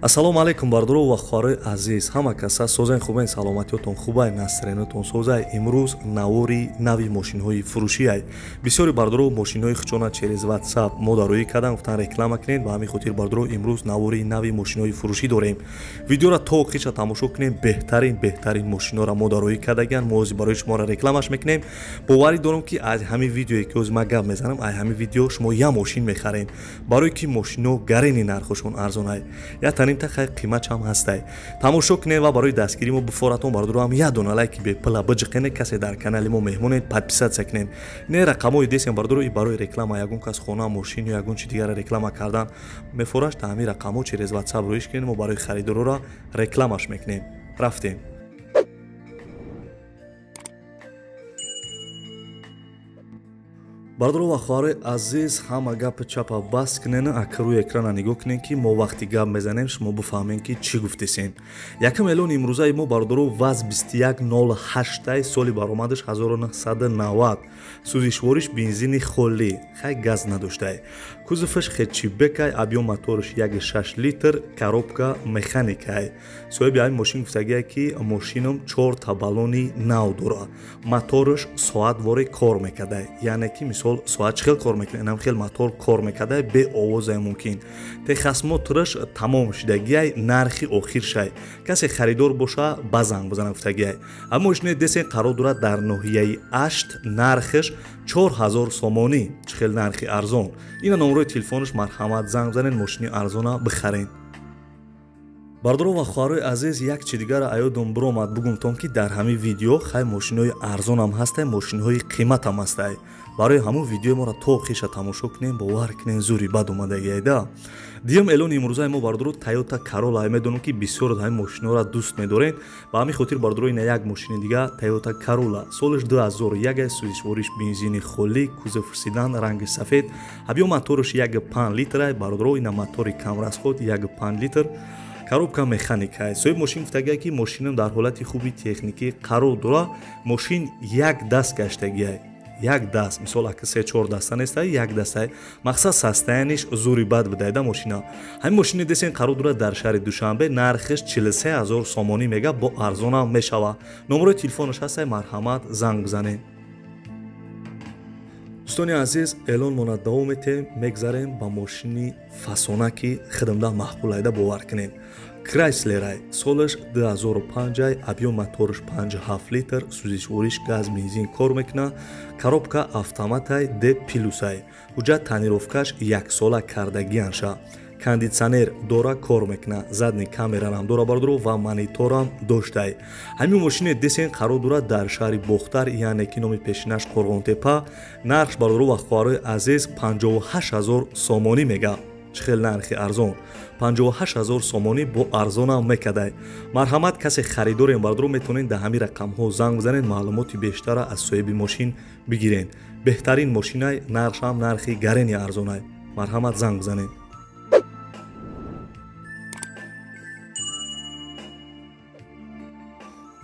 Ассалому алайкум бардору ва хоҳарои азиз, ҳама каса созен хубен, саломатиётон хубай, насренотон созай. Имрӯз навори нави мошинҳои фурӯшиай. Бисёри бардору мошинҳои хучона через WhatsApp мо дароӣ кардан, гуфтан реклама кунед. Ба ҳамин хотир бардору имрӯз навори нави мошинҳои фурӯшӣ дорем. Видеоро то охирша тамошо кунем. Беҳтарин мошинҳоро мо дароӣ кардагиан, мо ҳозир барои шуморо рекламаш мекунем. Боварӣ дорам, ки аз ҳамин видеое ки ҳозир ман гап мезанам, аз ҳамин видео шумо як мошин мехаред, барое ки мошинҳо гарени нархошон арзонай, як хай қимат ҳам ҳастай. Тамошо кунед ва барои дастгирии мо бифоратон бардору ҳам як дона лайки бепула биҷиқенед. Касе дар канали мо меҳмонед, подписаться кунед. Не рақамҳои десем бардору и барои реклама, ягон кас хона, мошин ё ягон чи дигара реклама кардан мефораш, та ҳамин рақамҳо через WhatsApp рӯиш кунед, мо барои харидорора рекламаш мекунем. Рафтем. Бардору ва хоҳарои азиз, ҳама гапи чапа бас кунен, ака рӯи экрана нигоҳ кунен, ки мо вақти гап мезанем, шумо бифаҳмем, ки чӣ гуфтесем. Якум эълони имрӯзаи мо бардору ВАЗ 2108, соли баромадаш 1990, сӯзишвориш бензини холӣ, хай газ надоштай, кузоваш хэтчбекай, объём мотораш 1,6 литр, коробка механикай. Соҳиби ҳамин мошин гуфтагия, ки мошинам чорта баллони нав дора, мотораш соатворе кор мекардай, яъне ки мисол соат чӣ хел кор мекунад, инам хел мотор кор мекардай, бе овозае мумкин. Техосмотраш тамом шудагиай, нархи охиршай. Касе харидор боша, ба занг бизана гуфтагиай. Аммо мошинаи десен қарор дорад дар ноҳияи Ашт, нархаш 4000 сомонӣ. Чӣ хел нархи арзон! Ина номерои телефонаш, марҳамат занг бизанед, мошини арзона бихаред. Бардору ва хоҳарои азиз, як чи дигара аёдум биромад бугумтон, ки дар ҳамин видео хай мошинҳои арзонам ҳастай, мошинҳои қиматам ҳастай. Барои ҳамун видеои моро то охирша тамошо кунем, бовар кунем, зури бад омадагиайда. Дуюм эълони имрӯзаи мо бардору Toyota Corolla. Медонам, ки бисёр ҳамин мошинҳоро дӯст медоред. Ба ҳамин хотир бардору ина як мошини дига, Toyota Corolla, солаш 2001, сӯзишвориш бензини холӣ, кузов седан, ранги сафед, объём мотораш 1,5 литрай. Бардору ина мотори камрасход 1,5 литр, коробка механика. Соҳиби мошин гуфтагия, ки мошинам дар ҳолати хуби техникӣ қарор дора, мошин як даст гаштагиай, як даст, мисол ака се чор даста нестай, як дастай, мақсад состояниш зури бад будайда мошина. Ҳамин мошини десен қарор дорад дар шаҳри Душанбе, нархиш 43 000 сомонӣ мега, бо арзонам мешава. Номерои телефонаш ҳастай, марҳамат занг бизанед. Дӯстони азиз, эълонмона давом метем, мегзарем ба мошини фасона, ки хидмда маъқулайда, бовар кунед. Крайслерай, солаш 2005, объём мотораш 5,7 литр, сӯзишвориш газ, бензин кор мекунад, коробка автоматай, д плюсай, ҳуҷҷат тонировкаш яксола кардагианша, кондитсионер дора, кор мекунад, задний камерарам дора бардоро ва мониторам доштай. Ҳамин мошине десен қарор дорад дар шаҳри Бохтар, яъне ки номи пешинаш Қурғонтепа. Нархш бардоро ва хоҳарои азиз 58 000 сомонӣ мега. Чӣ хел нархи арзон! 58 000 сомонӣ бо арзонам мекардай. Марҳамат, касе харидорем бардоро, метавонед дар ҳамин рақамҳо занг бизанед, маълумоти бештара аз соҳиби мошин бигиред. Беҳтарин мошинай, нархшам нархи гарени арзонай. Марҳамат занг бизанед.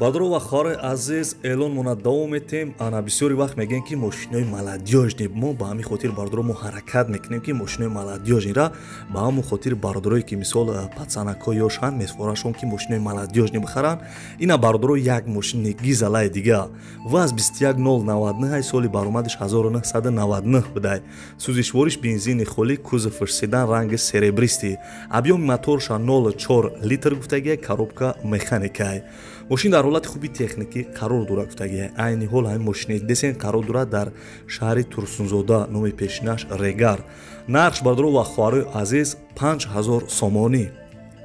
Бардоро ва хоҳарои азиз, эълонмона давом метем. Ана бисёри вақт мегӯем, ки мошинои молодёжный мо, ба ҳамин хотир бардоро мо ҳаракат мекунем, ки мошинои молодёжныйра, ба ҳамон хотир бардорое ки мисол пацанако ёшанд, месфорашон, ки мошинои молодёжный бихаранд. Ина бардоро як мошини гизалаи дига, ВАЗ 21099, соли баромадаш 1999 будай, сӯзишвориш бензини холӣ, кузовш седан, ранги серебристый, объёми моторша 0,4 литр гуфтагия, коробка механикай. Мошин дар ҳолати хуби техникӣ қарор дорад гуфтагия. Айни ҳол ҳамин мошини десен қарор дорад дар шаҳри Турсунзода, номи пешинаш Регар. Нархш бардоро ва хоҳарои азиз 5000 сомонӣ,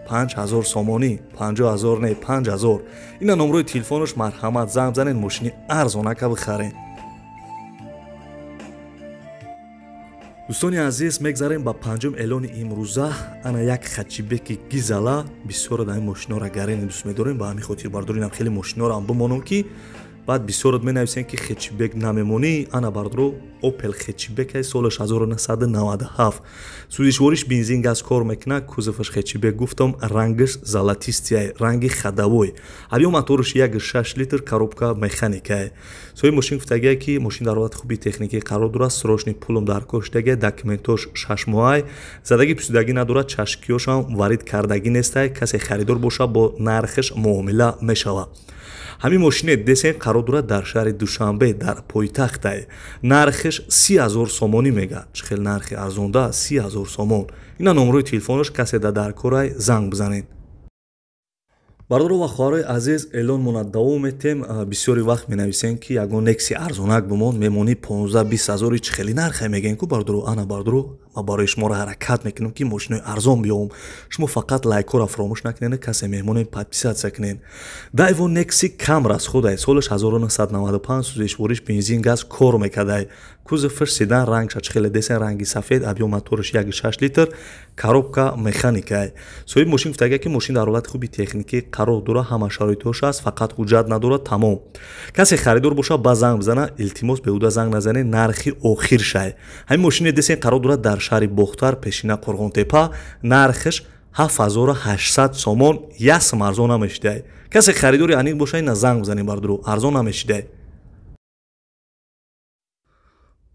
5000 сомонӣ, 50 000 не, 5000. Ина номерои телефонаш, марҳамат занг бизанед, мошини арзонака бихаред. Дӯстони азиз, мегзарем ба панҷум эълони имрӯза. Ана як хэтчбеки гизала. Бисёро дар ин мошинҳоро гарени дӯст медорем. Ба ҳамин хотир бардоринам хеле мошинҳоро бимонам, ки Баъд бисёрот менависен, ки хетчбек намемонӣ. Ана, бародаро, Опел хетчбек солаш 1997, сӯзишвориш бензин, газ кор мекунад, кузоваш хетчбек гуфтам, рангаш золотистый, ранги ходовой, объём мотораш 1,6 литр, коробка механикай. Соҳиби мошин гуфтагие, ки мошин дар ҳолати хуби техникӣ қарор дорад, срочный пулам дар кор шудагия, документош 6 моҳай, задагӣ пусидагӣ надорад, чашкиёшам варид кардагӣ нестай. Касе харидор боша, бо нархаш муомила мешавад. Ҳамин мошине десен қарор дорад дар шаҳри Душанбе, дар пойтахтай. Нархаш 30 000 сомонӣ мега. Чӣ хел нархи арзонда, 30 000 сомон. Ина номерои телефонаш, касе да дар корай, занг бизанед. Бародаро ва хоҳарои азиз, эълонмона давом метем. Бисёри вақт менависем, ки ягон Некси арзонак бимон, мемонӣ 15-20 ҳазори, чӣ хеле нархе мегӯем ку, бародаро. Ана, бародаро, ман барои шуморо ҳаракат мекунам, ки мошинои арзон биёвам. Шумо фақат лайкҳоро фаромӯш накунед, касе меҳмонем, подписаться кунед. Дайво Некси кам расходай, солаш 1995, сӯзишвориш бензин, газ кор мекардай, кузоваш седан, рангша чӣ хеле десен, ранги сафед, объём мотораш 1,6 литр, коробка механикай. Соҳиби мошин гуфтага, ки мошин дар ҳолати хуби техникӣ қарор дорад, ҳама шароитҳош аст, фақат ҳуҷҷат надорад, тамом. Касе харидор боша, ба занг бизана. Илтимос, беҳуда занг назанед, нархи охир шай. Ҳамин мошине десен қарор дорад дар шаҳри Бохтар, пешина Қурғонтепа, нархаш 7800 сомон, ясм арзон намешидай. Касе харидори аниқ боша, ина занг бизанед, бардоро, арзон намешидай.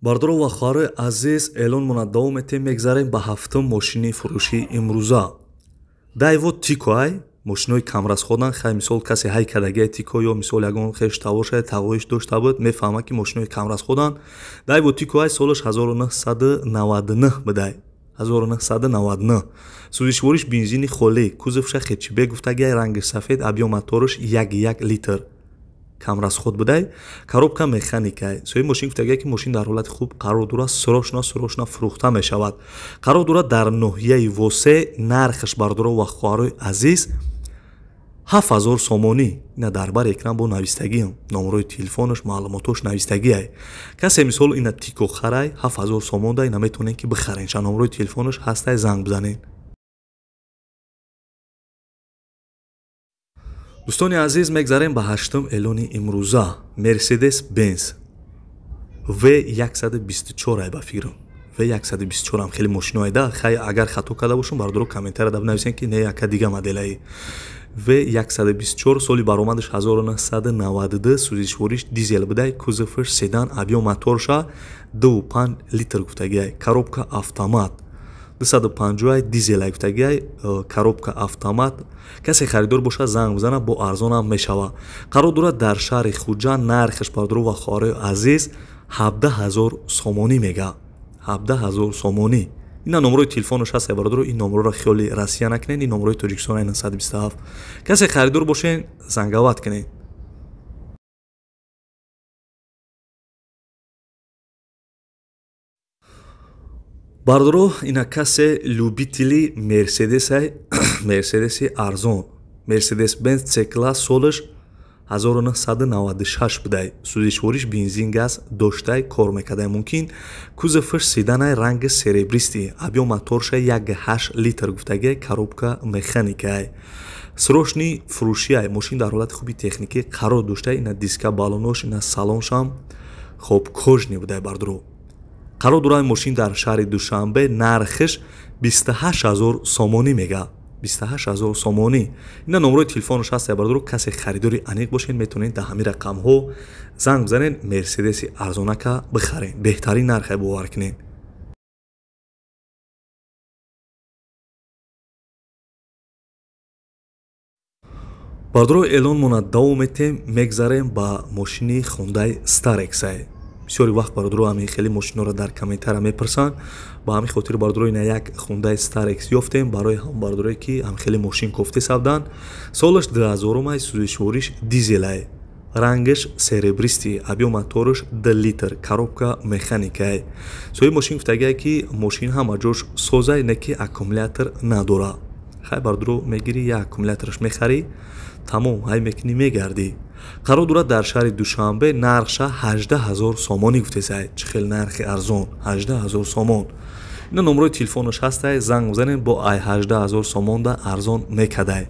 Бародаро ва хоҳарои азиз, эълонмона давом метем, мегзарем ба ҳафтум мошини фурӯшии имрӯза. Дайво Тикоай, мошинои камрасходанд. Хай, мисол, касе ҳай кардагиай Тико ё мисол ягон хеш тавоша тағоиш дошта буд, мефаҳмад, ки мошинои камрасходанд. Дайво Тикоай, солаш 1999 будай, 1999, сӯзишвориш бензини холӣ, кузовша хетчбек гуфтагиай, ранги сафед, объём мотораш 1,1 литр, камрасход будай, коробка механикай. Соҳиби мошин гуфтагия, ки мошин дар ҳолати хуб қарор дорад, срочно, срочно фурӯхта мешавад. Қарор дорад дар ноҳияи Восе. Нархаш, бародаро ва хоҳарои азиз, 7000 сомонӣ. Ина дар бари экран бо навистагиам, номерои телефонаш, маълумотош навистагиай. Касе мисол ина Тико харай, 7000 сомон да ина метавонед, ки бихарен ша. Номерои телефонаш ҳастай, занг бизанед. Дӯстони азиз, мегзарем ба ҳаштум эълони имрӯза. Мерседес Бенз В 124 ай, ба фикрам, В 124 ам хеле мошиноай да. Хай, агар хато карда бошам, бародаро, комментария да бинависем, ки не, яка дига моделаи. В 124, соли баромадаш 1992, сӯзишвориш дизел будай, кузоваш седан, объём моторша 2,5 литр гуфтагиай, коробка автомат, 250 дизелай гуфтагиай, коробка автомат. Касе харидор бошад, занг бизана, бо арзонам мешава. Қарор дорад дар шаҳри Хуҷанд. Нархаш, бародаро ва хоҳарои азиз, 17 000 сомонӣ мега, 17 000 сомонӣ. Ина номерои телефонаш ҳаст, бародаро. Ин номероро хиёли Россия накунед, ин номерои Тоҷикистон, ина 127. Касе харидор бошед, занговать кунед. Бародаро, ина касе любители мерседесай, мерседеси арзон, Мерседес Бенз С класс, солаш 1996 будай, сӯзишвориш бензин, газ доштай, кор мекардай, мумкин, кузоваш седанай, ранги серебристый, объём моторша 1,8 литр гуфтагиай, коробка механикай. Срочный фурӯшиай. Мошин дар ҳолати хуби техникӣ қарор доштай. Ина диска, балонош, ина салоншам хоб кожаный будай. Бародаро, қарор дорад мошин дар шаҳри Душанбе. Нархиш 28 000 сомонӣ мега, 28 000 сомонӣ. Ина номерои телефонаш ҳаст, бародаро. Касе харидори аниқ бошед, метавонед дар ҳамин рақамҳо занг бизанед, мерседеси арзонака бихаред, беҳтарин нархе, бовар кунед. Бародаро, эълонмона давом метем, мегзарем ба мошини Хундай Старексай. Бисёри вақт, бародаро, ҳамин хеле мошинҳоро дар комментария мепурсанд. Ба ҳамин хотир, бародаро, ина як Хундай Старекс ёфтем барои ҳам бародарое, ки ҳам хеле мошин кофте савданд. Солаш 2000-умай, сӯзишвориш дизелай, рангаш серебристый, объём мотораш 2 литр, коробка механикай. Соҳиби мошин гуфтагиай, ки мошин ҳама ҷош созай, не ки аккумулятор надора. Хай, бародаро, мегирӣ, як аккумулятораш мехарӣ, тамом, ҳай мекунӣ, мегардӣ. Қарор дорад дар шаҳри Душанбе. Нархша 18 000 сомонӣ гуфтесай. Чӣ хел нархи арзон, 18 000 сомон. Ина номерои телефонаш ҳастай, занг бизанед, бо ай 18 000 сомонда арзон мекадай.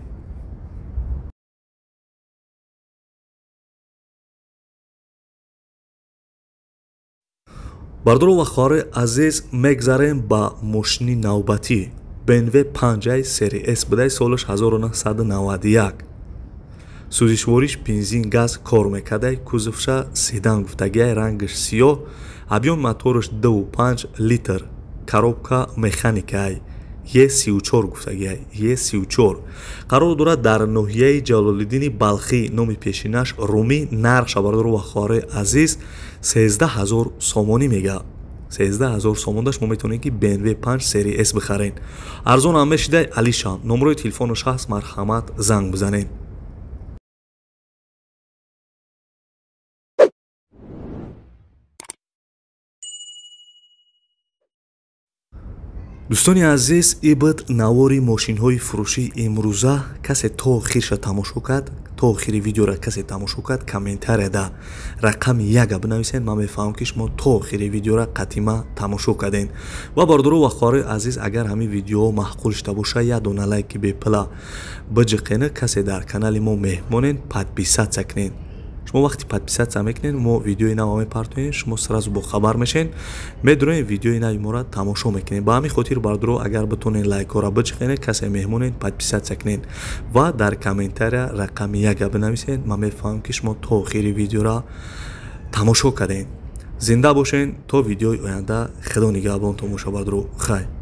Бародаро ва хоҳарои азиз, мегзарем ба мошини навбатӣ. BMW 5 серия S будай, солаш 1991. Сӯзишвориш бензин, газ кор мекардай, кузовша седан гуфтагиай, рангаш сиёҳ, объём мотораш 2,5 литр, коробка механикаай, Е34 гуфтагиай, Е34. Қарор дорад дар ноҳияи Ҷалолиддини Балхӣ, номи пешинаш Румӣ. Нархша, бародаро ва хоҳарои азиз, 13 000 сомонӣ мега. 13 000 сомонда шумо метавонед, ки BMW 5 серия S бихаред. Арзон ҳам мешидай. Алишам номерои телефонаш ҳаст, марҳамат, занг бизанед. Дӯстони азиз, ибд навори мошинҳои фурӯшии имрӯза. Касе то охирша тамошо кард, то охири видеора касе тамошо кард, комментарияда рақами яга бинависед. Ман мефаҳмам, ки шумо то охири видеора қатима тамошо кардем. Ва бародаро ва хоҳарои азиз, агар ҳамин видеоҳо маъқул шуда боша, як дона лайки бепила биҷиқена. Касе дар канали мо меҳмонен, подписаться кунед. Шумо вақти подписаться мекунед, мо видеои нав мепартоем, шумо сразу бохабар мешед, медуроед, видеои нави моро тамошо мекунед. Ба ҳамин хотир, бародаро, агар битонед, лайкҳоро биҷиқенед. Касе меҳмонед, подписаться кунед ва дар комментария рақами яга бинависед. Ман мефаҳмам, ки шумо то охири видеоро тамошо кардед. Зинда бошед то видеои оянда. Худо нигаҳбонтон боша, бародаро. Хайр.